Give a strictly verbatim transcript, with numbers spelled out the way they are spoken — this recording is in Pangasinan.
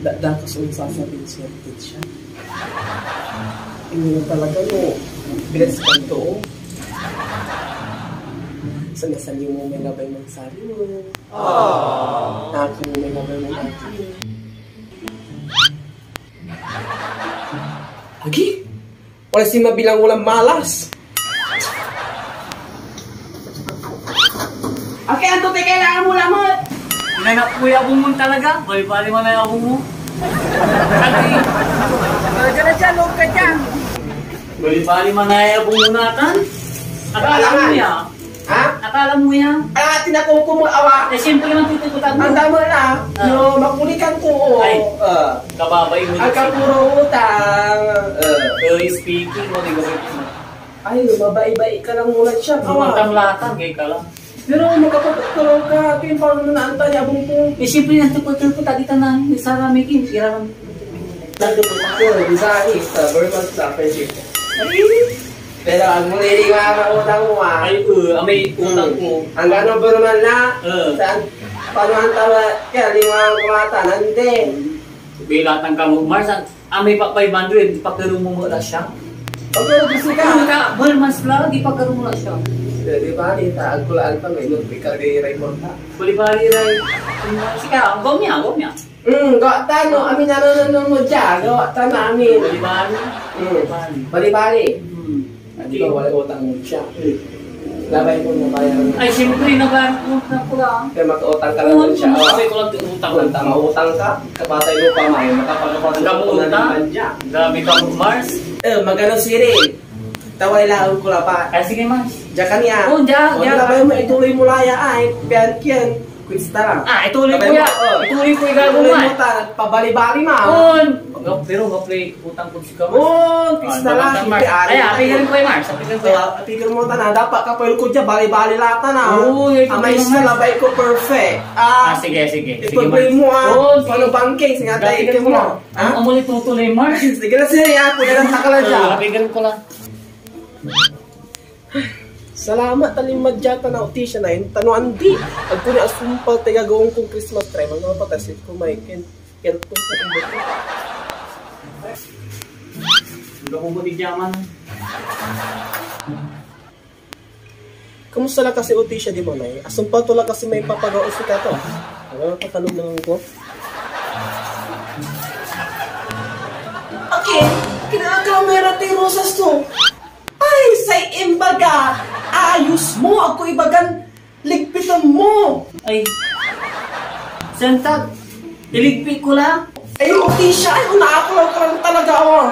Dakdakas on sasabin siya, siya. Hindi na talaga, no. Bless ka to, oh. Sa nasaliw mo may labay mansaliw mo. Aww. Naki mo may labay mansaki mo. Agi? Wala si mabilang ulam malas. Ake, anto tay kailangan mo lamet? Inanap ko yung abong mo talaga. Bali-bali man ay abong mo. Agi. Talaga na dyan, huwag ka dyan. Bali-bali man ay abong mo natan. Akala mo ya. Ha? Akala mo ya. Ah, tinakong ko mo, awa. Eh, siyempre naman tutukutan mo. Ang dama na. Ah. No, makulikan ko, oh. Ay. Ah. Kababay mo. Ang kapuro utang. Ah. Eh, speaking mo, di ba? Ay, mabaibai ka lang muna siya. Awa. Latang-latang, kay ka lang. Pero makapagturo ka, kin paano mo naanta niya abong ko? Eh, siyempre, nagtepet-tepet, agita na, sarami, kin, iraran. Nagtepet-tepet, bisa, eh, sa Burman, sa friendship. Ay, pero ang muli, di ba, ang utang mo, ah. Ay, eh, amay utang ko. Hmm. Hanggang no Burman na, eh. Saan? Paano ang tawa? Kaya, lima ang kumata, nande. Bilatan ka mo, Mars, ang Amay pa five hundred, ipakerem mo met la siya. Pagkero di sika. Ano ka, Burmans la, di pakerem mo la siya. Di, di ba, di ta, agkulaan pa, may not, may karga yung record na. Bali-bali, ray. Sika, gaw niya, gaw niya. Hmm, gawa ta, no, amin na, no, no, no, dya, gawa ta na, amin. Bali-bali. Hmm. Bali-bali. Bali-bali. Hmm. Ah, di ba, wala utang mo siya? Eh. Labay ko, nabayaran mo. Ay, siyempre, nabayaran ko na pula. Kaya makautang ka lang siya. Oo, sabi ko lang, utang lang. Utang, mautang ka. Kapatay mo pa, may makapagkapatay mo na naman dyan. Grabe ka, Mars. Eh, magano sirin? Taway lang ko la pa. Ay, sige, Mars. Diyan ka niya. Oo, diyan, diyan. Labay mo, ituloy mo la ya, ay. Pian, kian. Kwista lang. Ah, ituloy ko ya. Ituloy ko ya, ituloy mo, Mars. Pabali-bali, ma. Oo, pero, pero, utang ko si Kamas. Oh, pista lang. Ay, apigan ko, eh, Mars. Apigan ko, eh. Apigan mo, tana. Dapat kapail ko dyan. Bali-bali lahat, tana. Oo, eh, amay sa labay ko, perfect. Ah, sige, sige. Sige, Mars. Ipagpray mo, ah. Oo, sige. Paano banking? Sige, tayo mo. Ang amoy tutuloy, Mars. Sige na, sige, ah. Kuya, lang, taka lang dyan. Apigan ko lang. Salamat, alimad dyan, tana, Otisha na yun. Tano, andi. Agko ni asumpal, taga gawon kong Christmas tree. Mga patas, it ko, Mike. Pero kung ko, kung ko. Ang gabong ko di diyaman. Kamusta la kasi, Otisha, di ba, nay? Asumpal to la kasi may papagawa si Kato. Ano, tatalon naman ko? Okay, kinakakal mo yung rosas to. Ay, say imbaga, ayos mo, agko ibagan, ligpitan mo! Ay, Santa, iligpit ko la. Ay, Otisha, ay, unaakulaw ka lang talaga, oh.